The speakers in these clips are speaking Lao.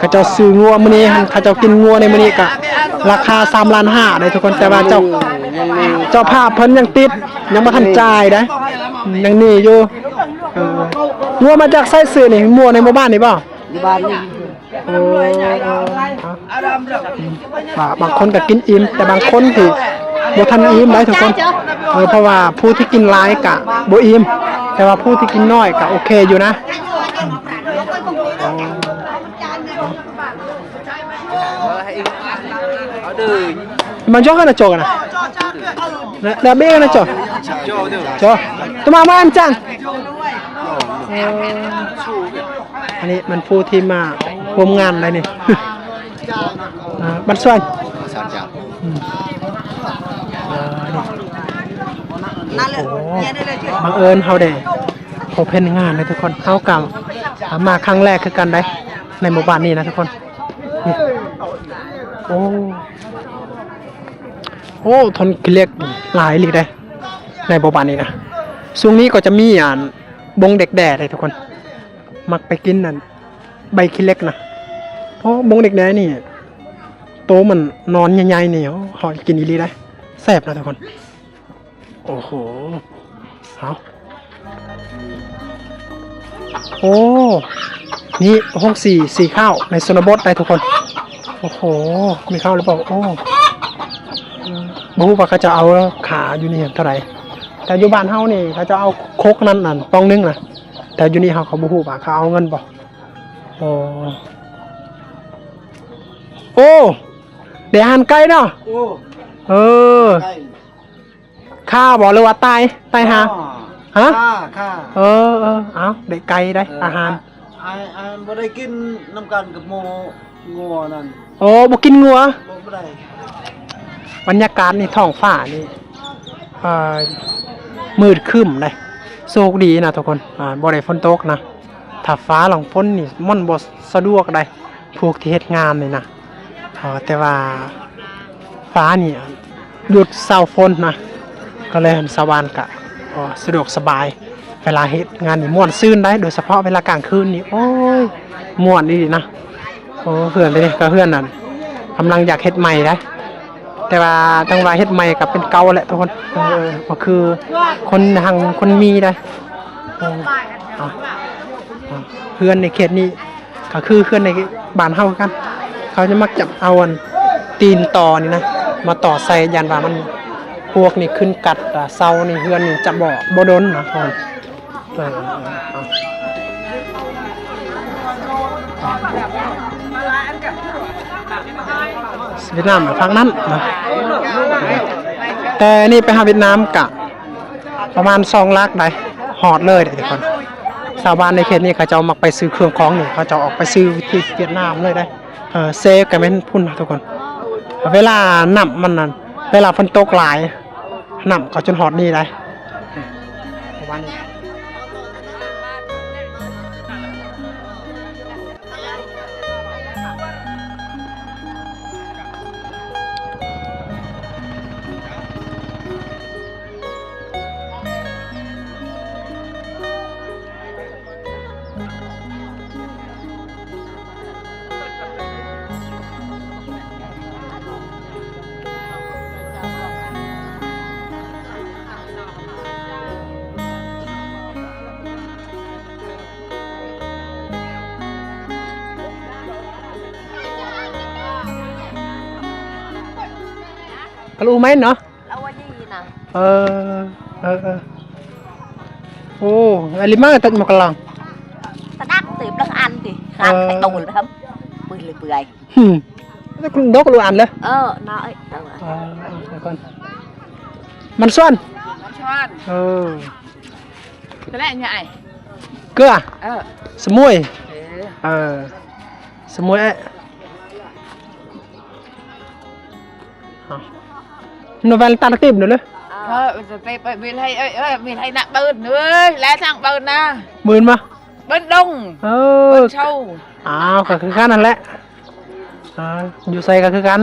ເຂົາເຈົ້າຊື້ງົວມື້ນີ້ຫັ້ນ ເຂົາເຈົ້າກິນງົວໃນມື້ນີ້ກະລາຄາສາມລ້ານຫ້າເດ້ທຸກຄົນ ແຕ່ວ່າເຈົ້າ ເຈົ້າພາບເພິ່ນຍັງຕິດ ຍັງບໍ່ທັນຈ່າຍເດ້ ຍັງໜີ້ຢູ່. ເອີ ງົວມາຈາກໃສຊື້ນີ້? ງົວໃນໝູ່ບ້ານນີ້ບໍ່? ຢູ່ບ້ານນີ້. ໂອ້ ບາ ບາງຄົນກໍກິນອີ່ມ ແຕ່ບາງຄົນທີ່ບໍ່ທັນອີ່ມໄດ໋ທຸກຄົນ. ເອີ ເພາະວ່າຜູ້ທີ່ກິນຫຼາຍກະບໍ່ອີ່ມ ແຕ່ວ່າຜູ້ທີ່ກິນໜ້ອຍກະໂອເຄຢູ່ນະ. ມາຈອກກັນນະ ຈອກກັນນະ ແລ້ວເບກັນນະ ຈອກ ຈອກ ຕະມາມາອັນຈັງ. ເອີ ອັນນີ້ມັນຜູ້ທີ່ມາຮ່ວມງານໄດ໋ນີ້. ອ່າ ບັນຊວນ ອືມ ອ່າ ນີ້ ໂອ້ ບັງເອີນເຮົາໄດ້ພົບເຫັນງານເດ້ທຸກຄົນ. ເຮົາກໍມາຄັ້ງແລກຄືກັນໄດ໋ ໃນໝູ່ບ້ານນີ້ນະທຸກຄົນ. ນີ້ ໂອ້ ໂອ້ ທ່ອນຂີ້ເຫຼັກຫຼາຍອີ່ຫຼີເດ້ ໃນໝູ່ບ້ານນີ້ນະ. ຊ່ວງນີ້ກໍຈະມີ ອັນ ບົງເດັກແດ້ເດ້ທຸກຄົນ ມັກໄປກິນ ອັນ ໃບຂີ້ເຫຼັກນະ. ໂອ້ ບົງເດັກແດ້ນີ້ ໂຕມັນໜອນໃຫຍ່ໆນີ້ ໂອ້ ເຮົາກິນອີ່ຫຼີໄດ໋ ແຊບນະທຸກຄົນ. ໂອ້ໂຫ ເອົາ ໂອ້ ນີ້ໂຮງສີ ສີຂ້າວໃນຊົນນະບົດໄດ໋ທຸກຄົນ. ໂອ້ໂຫ ມີຂ້າວຫຼືເປົ່າ? ໂອ້ ບໍ່ຮູ້ວ່າເຂົາເຈົ້າເອົາຄ່າຢູ່ນີ້ເທົ່າໃດ ແຕ່ຢູ່ບ້ານເຮົານີ້ເຂົາເຈົ້າເອົາຄົກນັ້ນ ອັນ ປ່ອງໜຶ່ງນະ ແຕ່ຢູ່ນີ້ເຮົາກໍບໍ່ຮູ້ວ່າເຂົາເອົາເງິນບໍ່. ໂອ້ ໂອ້ ໄດ້ອາຫານໄກ່ເນາະ. ໂອ້ ເອີ ໄກ່ ຂ້າບໍ່ ຫຼືວ່າຕາຍ ຕາຍຫາ? ຮະ? ຂ້າ ຂ້າ ເອີ ເອີ ເອົາ ໄດ້ໄກ່ໄດ໋ ເອີ ອາຫານ ອາ ອາ ບໍ່ໄດ້ກິນນຳກັນກັບໝູ່ງົວນັ້ນ. ໂອ້ ບໍ່ກິນງົວ ບໍ່ ບໍ່ໄດ້. ບັນຍາກາດນີ້ ທ້ອງຟ້ານີ້ ເອີ ມືດຄຶ້ມເດ້ ໂຊກດີນະທຸກຄົນ ອ່າ ບໍ່ໄດ້ຝົນຕົກນະ. ຖ້າຟ້າຫຼັງຝົນນີ້ມັນບໍ່ສະດວກໃດ໋ ພວກທີ່ເຮັດງານນີ້ນະ. ເອີ ແຕ່ວ່າຟ້ານີ້ຢຸດເຊົາຝົນນະ ກໍເລີຍຊາວບ້ານກະ ເອີ ສະດວກສະບາຍ ເວລາເຮັດງານນີ້ມ່ວນຊື່ນໄດ໋ ໂດຍສະເພາະເວລາກາງຄືນນີ້ ໂອ້ຍ ມ່ວນອີ່ຫຼີນະ. ໂອ້ ເຮືອນນີ້ກໍເຮືອນນັ້ນ ກຳລັງຢາກເຮັດໃໝ່ໄດ໋ ແຕ່ວ່າຈັ່ງວ່າເຮັດໃໝ່ກໍເປັນເກົ່າແຫຼະທຸກຄົນ. ເອີ ບໍ່ຄືຄົນຮັ່ງຄົນມີໄດ໋. ເອີ ເຮືອນໃນເຂດນີ້ ກໍຄືເຮືອນໃນບ້ານເຮົາຄືກັນ ເຂົາຈະມັກຈະເອົາອັນຕີນຕໍນີ້ນະ ມາຕໍ່ໃສ່ ຢ້ານວ່າມັນ ພວກນີ້ຂຶ້ນກັດ ອາ ເສົານີ້ ເຮືອນນີ້ຈະບໍ່ ບໍ່ດົນນະ. ເອີ ເອີ ເອີ ເອີ ຫວຽດນາມພາກນັ້ນນະ ແຕ່ນີ້ໄປຫາຫວຽດນາມກະ ປະມານສອງຫຼັກໄດ໋ ຮອດເລີຍເດ້ທຸກຄົນ. ຊາວບ້ານໃນເຂດນີ້ເຂົາເຈົ້າມັກໄປຊື້ເຄື່ອງຂອງນີ້ ເຂົາເຈົ້າອອກໄປຊື້ທີ່ຫວຽດນາມເລີຍໄດ໋. ເອີ ເຊກະແມ່ນພຸ້ນນະທຸກຄົນ. ເວລານ້ຳມັນນັ້ນ ເວລາຝົນຕົກຫຼາຍ ນ້ຳເຂົ້າຈົນຮອດນີ້ໄດ໋ ປະມານນີ້. Kalau main noh. Lawa ji nah. ເອີ ເອີ ເອີ ໂອ້ ອາລິມາຕັດໝາກກະລອງ ຕະດັກຕິບລັງອັນຕິ ເອີ ຄັນໄປໂຕລະຫຳ ປຶ້ຍເລີຍເປື່ອຍ ຫຶ ດອກລູກອັນເລີຍ ເອີ ນາເອີຍ ເອີ ເອີ ເອີ ມັນຊວນ ມັນຊວນ ເອີ ຕະແລະຍາຍ ເກືອ ເອີ ສະໝຸຍ ເອີ ເອີ ສະໝຸຍ ເອີ Nó về tắt tiếp nữa. Ờ, tắt tiếp, ờ, mình hay, ờ, ờ, mình hay nặng bớt nữa, lẽ thằng bớt nè. Bớt mà. Bớt đông. Ờ. Bớt sâu. ອ້າວ ກໍຄືກັນນັ້ນແຫຼະ ອ່າ ຢູ່ໃສກໍຄືກັນ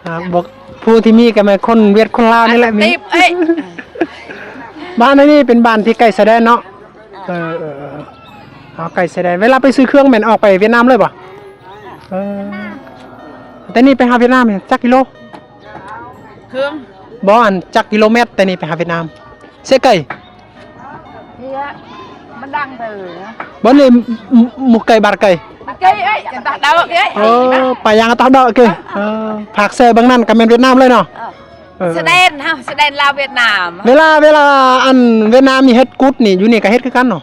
ອ່າ ບໍ່ ຜູ້ທີ່ມີກໍແມ່ນຄົນຫວຽດຄົນລາວນີ້ແຫຼະ ມີ ຕິບເອີຍ ບ້ານອັນນີ້ເປັນບ້ານທີ່ໃກ້ຊາຍແດນເນາະ ເອີ ເອີ ເອີ ເອົາໃກ້ຊາຍແດນ ເວລາໄປຊື້ເຄື່ອງແມ່ນອອກໄປຫວຽດນາມເລີຍບໍ່? ເອີ ແຕ່ນີ້ໄປຫາຫວຽດນາມນີ້ຈັກກິໂລ? ເຄື່ອງ ບໍ່ ອັນຈັກກິໂລແມັດແຕ່ນີ້ໄປຫາຫວຽດນາມ? ເສຍໄກ ເສຍ ມັນດັງເດີ ບໍ່ນີ້ ໝູ່ໄກບາດໄກ ໄກເອີຍ ຕາດອກເອີຍ ເອີ ໄປຢ່າງຕາດອກເອີຍ ເອີ ພາກແຊເບິ່ງນັ້ນກໍແມ່ນຫວຽດນາມເລີຍເນາະ ເອີ ເອີ ຊາຍແດນເຮົາ ຊາຍແດນລາວຫວຽດນາມ ເວລາ ເວລາອັນຫວຽດນາມນີ້ເຮັດກຸດນີ້ ຢູ່ນີ້ກໍເຮັດຄືກັນເນາະ?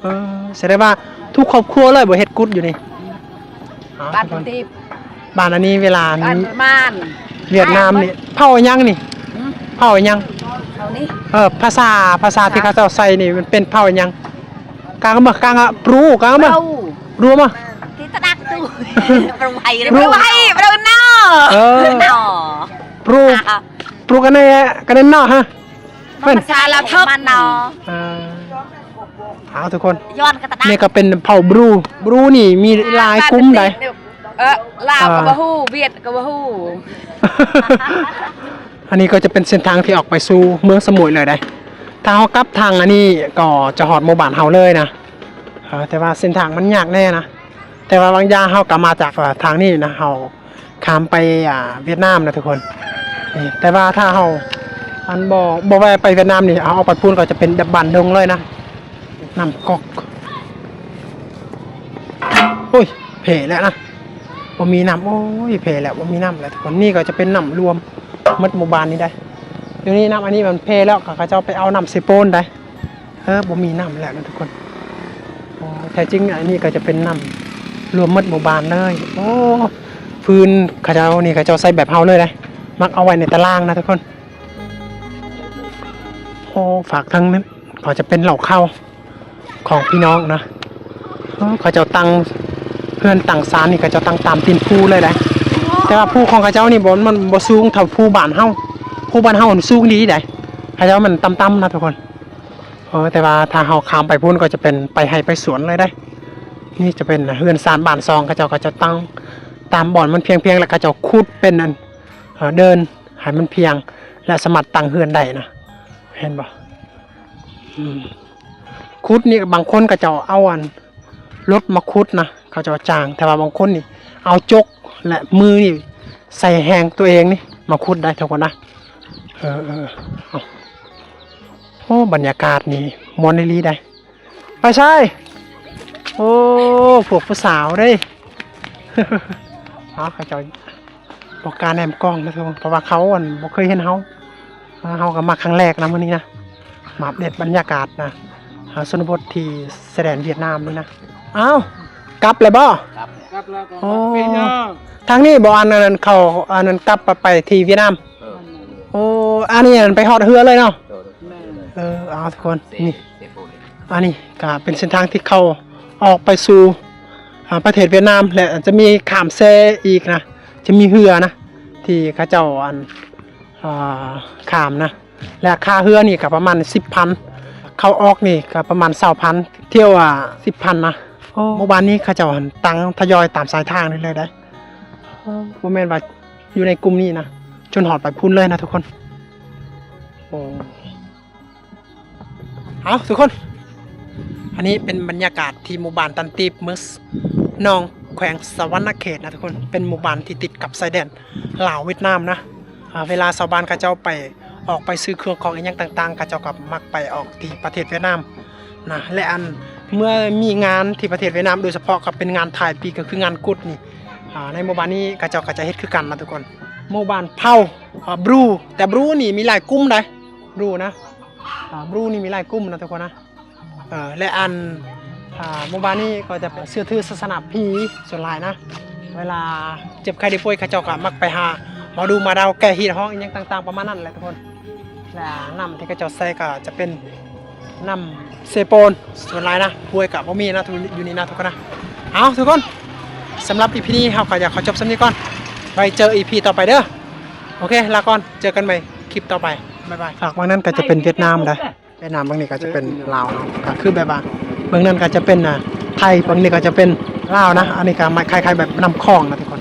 ເອີ ສະແດງວ່າທຸກຄອບຄົວເລີຍບໍ່ເຮັດກຸດຢູ່ນີ້ ບ້ານຕີບ ບ້ານອັນນີ້ເວລາ ບ້ານປະມານ ຫວຽດນາມນີ້ເຜົ່າຫຍັງນີ້? ຫືມ ເຜົ່າຫຍັງ? ເຜົ່ານີ້ ເອີ ພາສາ ພາສາທີ່ເຂົາເຈົ້າໃຊ້ນີ້ມັນເປັນເຜົ່າຫຍັງ? ກາງມາ ກາງອະ ບຣູ ກາງມາ ບຣູ ບຣູມາ ທີ່ຕະດັກຕູ ບຣູໄຫ ບຣູໄຫ ບຣູນອ ເອີ ນອ ບຣູ ບຣູກັນແນ່ ກັນແນ່ນອ ຮະ ມັນພາສາລາວເຖິກ ມັນເນາະ ເອີ ເອົາທຸກຄົນ ຍ້ອນກະຕະນະ ນີ້ກໍເປັນເຜົ່າບຣູ ບຣູນີ້ມີຫຼາຍກຸ່ມໃດ ເອີ ລາວກໍບໍ່ຮູ້ ຫວຽດກໍບໍ່ຮູ້ ອັນນີ້ກໍຈະເປັນເສັ້ນທາງທີ່ອອກໄປສູ່ເມືອງສະໝຸຍເລີຍໃດ ຖ້າເຮົາກັບທາງອັນນີ້ກໍຈະຮອດໝູ່ບ້ານເຮົາເລີຍນະ ເອີ ແຕ່ວ່າເສັ້ນທາງມັນຍາກແນ່ນະ ແຕ່ວ່າບາງຢ່າງເຮົາກໍມາຈາກ ເອີ ທາງນີ້ນະ ເຮົາ ຂ້າມໄປ ອ່າ ຫວຽດນາມນະທຸກຄົນ ນີ້ ແຕ່ວ່າຖ້າເຮົາ ອັນ ບໍ່ ບໍ່ແວ່ໄປຫວຽດນາມນີ້ ເຮົາອອກໄປພຸ້ນກໍຈະເປັນແບບບ້ານດົງເລີຍນະ ນ້ຳກອກ ໂອ້ຍ ເພແລ້ວນະ ບໍ່ມີນ້ຳ ໂອ້ຍ ເພແລ້ວ ບໍ່ມີນ້ຳແລ້ວທຸກຄົນ ນີ້ກໍຈະເປັນນ້ຳລວມໝົດໝູ່ບ້ານນີ້ໃດ ດຽວນີ້ນ້ຳອັນນີ້ມັນເພແລ້ວ ເຂົາເຈົ້າໄປເອົານ້ຳເຊໂປນໃດ ເອີ ບໍ່ມີນ້ຳແລ້ວນະທຸກຄົນ ໂອ້ ແທ້ຈິງອັນນີ້ກໍຈະເປັນນ້ຳລວມໝົດໝູ່ບ້ານເລີຍ ໂອ້ ຟືນເຂົາເຈົ້ານີ້ ເຂົາເຈົ້າໃຊ້ແບບເຮົາເລີຍເດ້ ມັກເອົາໄວ້ໃນຕາລ່າງນະທຸກຄົນ ໂອ້ ຝາກທາງນັ້ນກໍຈະເປັນເລົ້າເຂົ້າຂອງພີ່ນ້ອງນະ ໂອ້ ເຂົາເຈົ້າຕັ້ງເຮືອນຕັ້ງຊານນີ້ ເຂົາເຈົ້າຕັ້ງຕາມຕີນພູເລີຍເດ້ ແຕ່ວ່າພູຂອງເຂົາເຈົ້ານີ້ບໍ່ ມັນບໍ່ສູງເທົ່າພູບ້ານເຮົາ ພູບ້ານເຮົາມັນສູງດີໃດ ເຂົາເຈົ້າມັນຕ່ຳໆນະທຸກຄົນ ເອີ ແຕ່ວ່າຖ້າເຮົາຂ້າມໄປພຸ້ນກໍຈະເປັນໄປໄຮ່ໄປສວນເລີຍເດ້ ນີ້ຈະເປັນເຮືອນຊານບ້ານຊ່ອງ ເຂົາເຈົ້າກໍຈະຕັ້ງຕາມບ່ອນມັນພຽງໆ ແລ້ວເຂົາເຈົ້າຂຸດເປັນອັນ ເອີ ເດີ່ນໃຫ້ມັນພຽງ ແລະ ສາມາດຕັ້ງເຮືອນໄດ້ນະ ເຫັນບໍ່ ອືມ ຂຸດນີ້ບາງຄົນເຂົາເຈົ້າເອົາອັນ ລົດມາຂຸດນະ ເຂົາເຈົ້າຈ້າງ ແຕ່ວ່າບາງຄົນນີ້ເອົາຈົກ ແລະ ມືນີ້ໃສ່ແຮງຕົວເອງນີ້ມາຂຸດໄດ້ທຸກຄົນນະ ເອີ ເອີ ເອົາ ໂອ້ ບັນຍາກາດນີ້ມ່ວນອີ່ຫຼີໃດ ໄປໃສ ໂອ້ ພວກຜູ້ສາວເດ້ ເອົາ ເຂົາເຈົ້າ ບໍ່ກ້າແນມກ້ອງນະທຸກຄົນ ເພາະວ່າເຂົາ ອັນ ບໍ່ເຄີຍເຫັນເຮົາ ເຮົາກໍມາຄັ້ງແລກນະມື້ນີ້ນະ ມາອັບເດດບັນຍາກາດນະ ຊົນນະບົດທີ່ຊາຍແດນຫວຽດນາມນີ້ນະ ອ້າວ ກັບແລ້ວບໍ່? ກັບແລ້ວ ໂອ້ ທາງນີ້ບໍ່? ອັນ ອັນນັ້ນເຂົາ ອັນນັ້ນກັບໄປທີ່ຫວຽດນາມ ເອີ ໂອ້ ອັນນີ້ ອັນ ໄປຮອດເຮືອເລີຍເນາະ ເອີ ເອີ ເອົາທຸກຄົນ ນີ້ ອັນນີ້ກໍເປັນເສັ້ນທາງທີ່ເຂົ້າອອກໄປສູ່ ອ່າ ປະເທດຫວຽດນາມ ແລະ ຈະມີຂ້າມແຊອີກນະ ຈະມີເຮືອນະ ທີ່ເຂົາເຈົ້າ ອັນ ອ່າ ຂ້າມນະ ແລະ ຄ່າເຮືອນີ້ກໍປະມານສິບພັນ ເຂົ້າອອກນີ້ກໍປະມານຊາວພັນ ທ່ຽວ ອ່າ ສິບພັນນະ ໂອ້ ໝູ່ບ້ານນີ້ເຂົາເຈົ້າຫັ້ນຕັ້ງທະຍອຍຕາມສາຍທາງນີ້ເລີຍໃດ ໂອ້ ບໍ່ແມ່ນວ່າຢູ່ໃນກຸ່ມນີ້ນະ ຈົນຮອດໄປພຸ້ນເລີຍນະທຸກຄົນ ໂອ້ ເອົາທຸກຄົນ ອັນນີ້ເປັນບັນຍາກາດທີ່ໝູ່ບ້ານຕັນຕີບ ເມືອງໜອງ ແຂວງສະຫວັນນະເຂດນະທຸກຄົນ ເປັນໝູ່ບ້ານທີ່ຕິດກັບຊາຍແດນລາວຫວຽດນາມນະ ອ່າ ເວລາຊາວບ້ານເຂົາເຈົ້າໄປ ອອກໄປຊື້ເຄື່ອງຂອງອີ່ຫຍັງຕ່າງໆ ເຂົາເຈົ້າກໍມັກໄປອອກທີ່ປະເທດຫວຽດນາມນະ ແລະ ອັນ ເມື່ອມີງານທີ່ປະເທດຫວຽດນາມ ໂດຍສະເພາະກໍເປັນງານທ້າຍປີ ກໍຄືງານກຸດນີ້ ອ່າ ໃນໝູ່ບ້ານນີ້ເຂົາເຈົ້າກໍຈະເຮັດຄືກັນນະທຸກຄົນ ໝູ່ບ້ານເຜົ່າ ອ່າ ບຣູ ແຕ່ບຣູນີ້ມີຫຼາຍກຸ່ມໃດ ບຣູນະ ອ່າ ບຣູນີ້ມີຫຼາຍກຸ່ມນະທຸກຄົນນະ ເອີ ແລະ ອັນ ອ່າ ໝູ່ບ້ານນີ້ກໍຈະເຊື່ອຖືສາສະໜາຜີສ່ວນຫຼາຍນະ ເວລາເຈັບໄຂ້ໄດ້ປ່ວຍ ເຂົາເຈົ້າກໍມັກໄປຫາໝໍດູໝາດາວ ແກ້ຮີດຮ້ອງອີ່ຫຍັງຕ່າງໆ ປະມານນັ້ນແຫຼະທຸກຄົນ ແລະ ນ້ຳທີ່ເຂົາເຈົ້າໃຊ້ກໍຈະເປັນນ້ຳເຊໂປນສ່ວນຫຼາຍນະ ຫ້ວຍກໍບໍ່ມີນະ ຢູ່ນີ້ນະທຸກຄົນນະ ເອົາທຸກຄົນ ສຳລັບອີພີນີ້ເຮົາກໍຢາກຂໍຈົບສ່ຳນີ້ກ່ອນ ໄວ້ເຈີອີພີຕໍ່ໄປເດີ ໂອເຄ ລາກ່ອນ ເຈີກັນໃໝ່ຄລິບຕໍ່ໄປ ບາຍບາຍ ພາກເບື້ອງນັ້ນກໍຈະເປັນຫວຽດນາມເດີ ແມ່ນ້ຳເບື້ອງນີ້ກໍຈະເປັນລາວເນາະ ກໍຄືແບບວ່າເບື້ອງນັ້ນກໍຈະເປັນ ອ່າ ໄທ ເບື້ອງນີ້ກໍຈະເປັນລາວນະ ອັນນີ້ກໍຄ້າຍໆແບບນ້ຳຂອງນະທຸກຄົນ.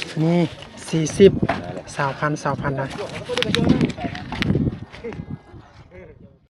ນີ້ ສີ່ສິບ ຊາວພັນ ຊາວພັນນະ.